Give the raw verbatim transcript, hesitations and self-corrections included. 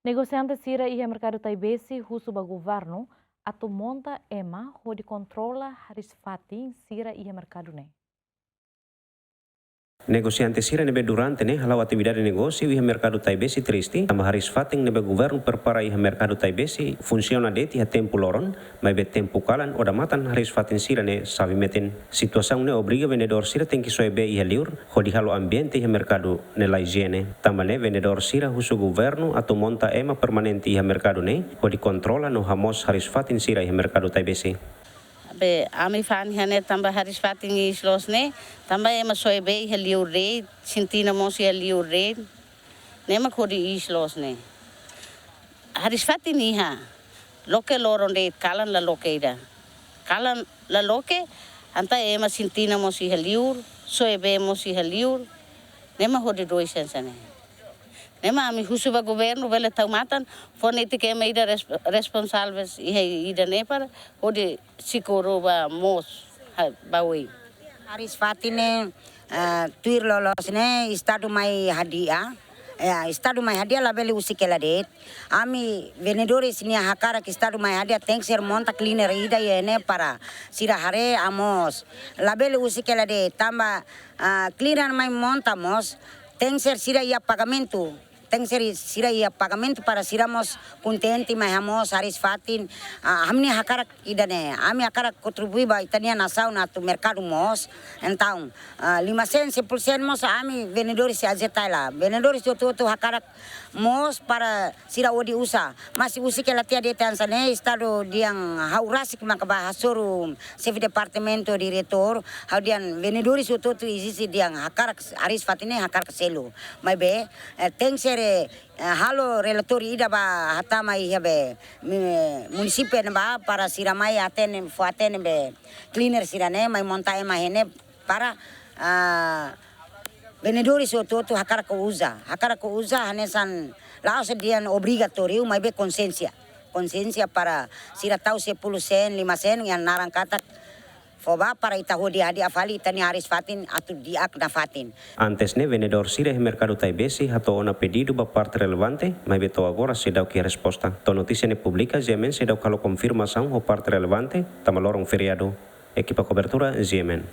Negosiante sira iha merkadu Taibesi husu ba governu atu monta ema hodi kontrola hariis-fatin sira iha merkadu ne'e. Negosiante sira ne'ebé durante ne'e hala'o atividade negósiu iha merkadu Taibesi triste, tanba hariis-fatin ne'ebé governu prepara iha merkadu Taibesi funsiona de'it iha tempu loron, maibé tempu kalan odamatan hariis-fatin sira ne'e xave metin. Situasaun ne'e obriga vendedór sira tenke soe bee iha liur, hodi halo ambiente iha merkadu ne'e la ijiene. Tanba ne'e vendedór sira husu governu atu monta ema permanente iha merkadu ne'e, hodi kontrola no hamoos hariis-fatin sira iha merkadu Taibesi. Be, ami fa'an iha ne'e tanba hariis-fatin iis loos ne'e, tanba ema soe bee iha liur de'it, sintina mós iha liur de'it, ne'e mak hodi iis loos ne'e. Hariis-fatin iha, loke loron de'it, kalan la loke ida. Kalan la loke, entaun ema sintina mós iha liur, soe bee mós iha liur, ne'e mak hodi dois hanesan ne'e. Ne'e mak ami husu ba governu bele tau matan, fó netik ema ida res-, responsavel iha ida ne'e para hodi sikuru ba moos, ha, ba oin. Hariis-fatin ne'e, eh, tuir loloos ne'e Estadu mai hadi'a. Eh, Estadu mai hadi'a labele husik hela de'it. Ami vendedores nian hakarak Estadu mai hadi'a tenke ser monta cleaner ida iha ne'e para sira haree hamoos. Labele husik hela de'it tanba, ah, cleaner mai monta mós tenke ser sira iha pagamentu. Tenke ser sira iha pagamentu para sira mós kontente mai hamoos hariis-fatin. Ah, ami-nia hakarak ida ne'e, ami hakarak kontribui ba ita-nia nasaun atu merkadu moos. Entaun, ah, lima sen, sepuluh sen mós ami vendedores sei ajeita hela. Vendedores hotu-hotu hakarak moos para sira hodi uza. Mas husik hela tiha de'it hanesan ne'e, Estadu dehan ha'u rasik maka bá hasoru xefe departamentu, diretór, ha'u dehan vendedores hotu-hotu ezije dehan hakarak hariis-fatin ne'e hakarak selu. Maibé, eh, tenke ser, eh, halo relatóriu ida bá hatama iha be, mi-, munisípiu ne'ebá para sira mai hatene, fó hatene be cleaner sira ne'e, mai monta ema iha ne'e para, ah, vendedores hotu-hotu hakarak uza. Hakarak uza hanesan la'ós dehan obrigatóriu, maibé konsiénsia. Konsiénsia para sira tau sepuluh sen, lima sen, iha naran katak fó bá para ita hodi hadi'a fali ita-nia hariis-fatin atu di'ak nafatin. Antes ne'e vendedór sira iha merkadu Taibesi hato'o ona pedidu ba parte relevante, maibé to'o agora seidauk iha resposta. To'o notísia ne'e publika, GMN seidauk halo konfirmasaun ho parte relevante, tanba loron feriadu. Ekipa kobertura, GMN.